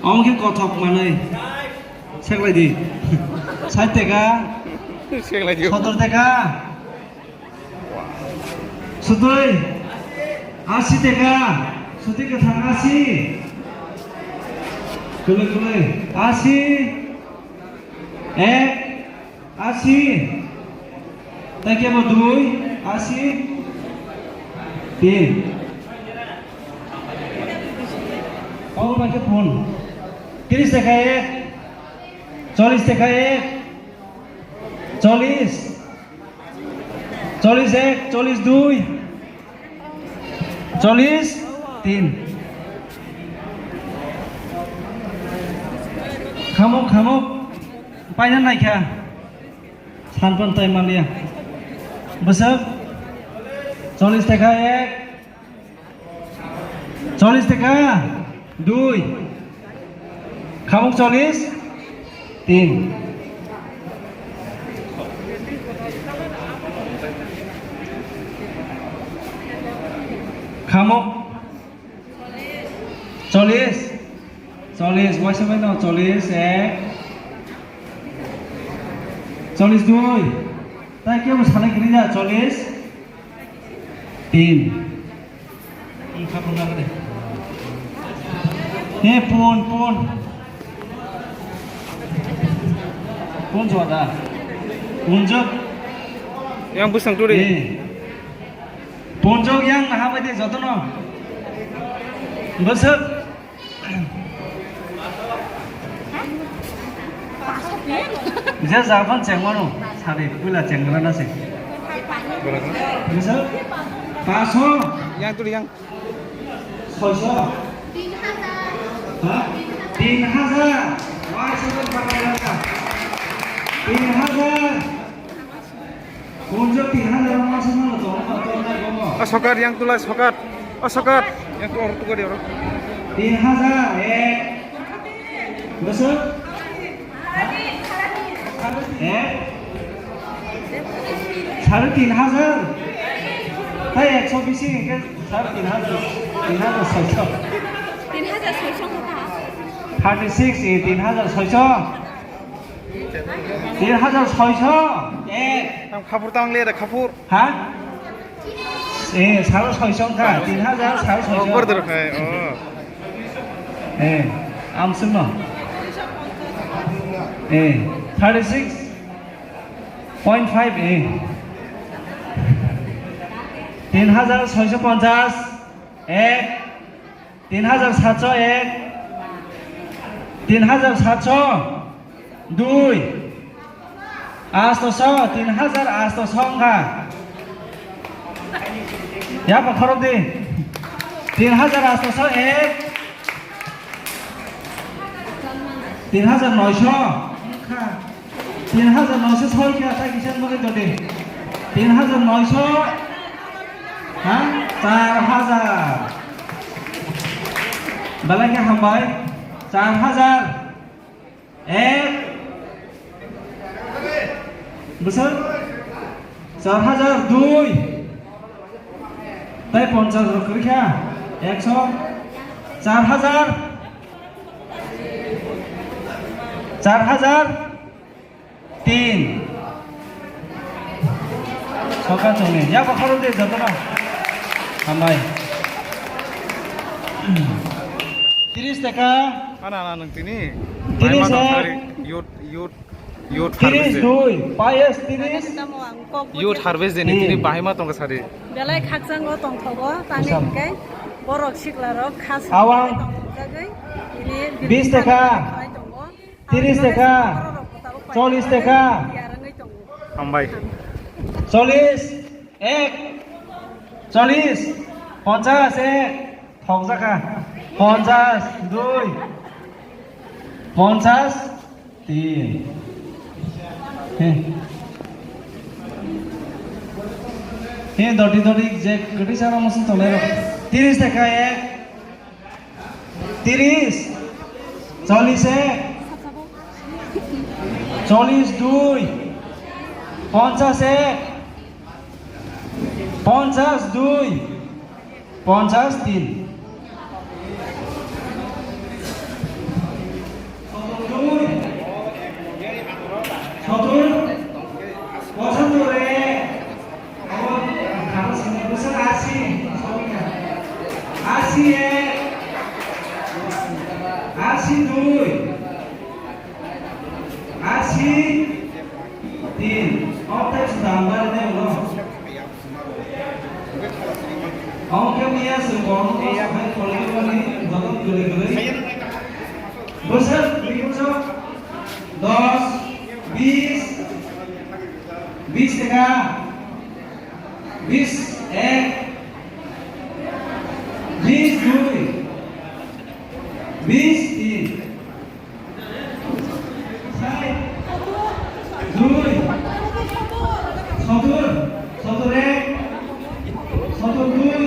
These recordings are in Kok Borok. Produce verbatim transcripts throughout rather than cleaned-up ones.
Omo khe kothok manwi. Seklai di. Sait taka. Seklai di. Sotor taka. Sutwi. Asi taka. Sutwi kwthang asi. Kwlwi kwlwi. Asi. Ek. Asi. Tei kebo dui, asi. Tin. Obo bai khe phone. Tiris taka ek. Chollis taka ek. Chollis. Chollis ek, chollis dui. Chollis tin. Khamuk, khamuk. Paina naikha. Sanpan tai maliya. Bwswk? Chollis taka ek. Chollis taka dui. Khamuk chollis tin. Khamuk chollis. Chollis, waisa bai no chollis ek. Chollis dui. Tai kebo sanai kwrwi ya chollis. Tin. He, pun, pun. Pun jwa da. Pun jok. Yang bwsang turi. He. Pun jok yang naha bai de jotono. Bwswk. Je jaga phano chengmano, sadi puila chengrana se. Bisa? Paso. Yang tu yang. Soiso. Ha? Tin hajar. Wah, sudah pakai lengkap. Tin hajar. Kunjo tin hajar wngma se mano tongo, tongnai bomo. O sokat, yang tulai sokat. O sokat, yang tu oro tukar oro. Tin hajar, ek. Bwswk? Ek. Sare tin hajar. Tai ekso bisi hingke sare tin hajar. Tin hajar soiso. Tin hajar soiso kha. Thirty six, eh, tin hajar soiso. Tin hajar soiso. Eh. Ang khapur tang le da khapur. Ha? Eh, saro soiso kha. Tin hajar saro soiso. Oh, border khai. Oh. Eh, amsung no. Eh, thirty six point five, eh. Tin hajar soiso ponchas. Eh. Tin hajar satso ek, tin hajar satso dui, astoso, tin hajar astoso wngkha. Yapha khorok di. Tin hajar astoso ek, tin hajar noiso wngkha. Tin hajar noiso soi khe atai kisa mugwi tongdi. Tin hajar noiso, ha? Char hajar. Belai khe hambai. Char hajar. Ek. Bwswk? Char hajar dui. Tai ponchas rok kwrwi kha. Ekso. Char hajar. Char hajar. Tin. Soka chongni. Yaba khorok de jotono. Hambai. Tiris taka. Ana, ana, nang tini. Tiris ek. Youth, youth, youth harvest day. Tiris dui. Payas tiris. Youth harvest day ni tini bahai ma tongka sari. Belai khakchango tongthogo, tani hingke borok sikla rok khas. Awang. Tongthokjagwi. Bis taka. Tiris taka, chollis taka, hambai. Chollis ek, chollis, ponchas ek, thokjakha, ponchas dui, ponchas tin. He. He, doti doti je kwtwi sara musu tongnai rok. Tiris taka ek. Tiris, chollis ek, chollis dui, ponchas ek, ponchas dui, ponchas tin. Asi dui. Asi tin. Otai sudah ambar ini ulo. Ongke mia sengkong, os hai kolkemani, bodong gele gele. Bosok, bosok. Dos, bis, bis teka, bis ek, bis dui, bis tin. Sai. Dui. Sotur. Sotur ek. Sotur dui.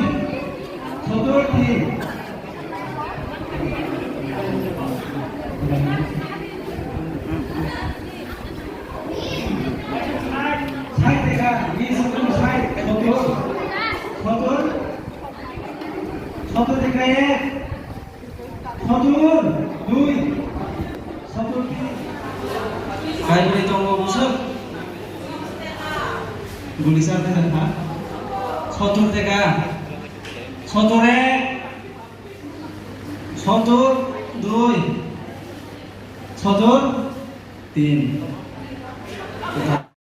Sotur tin. Sai teka. Ni sotur sai. Sotur. Sotur. Sotur teka ek. Sotur dui. Sotur tin. Hai bwrwi tongo bwswk. Guli sa teka ha. Sotur teka. Sotur ek. Sotur dui. Sotur tin.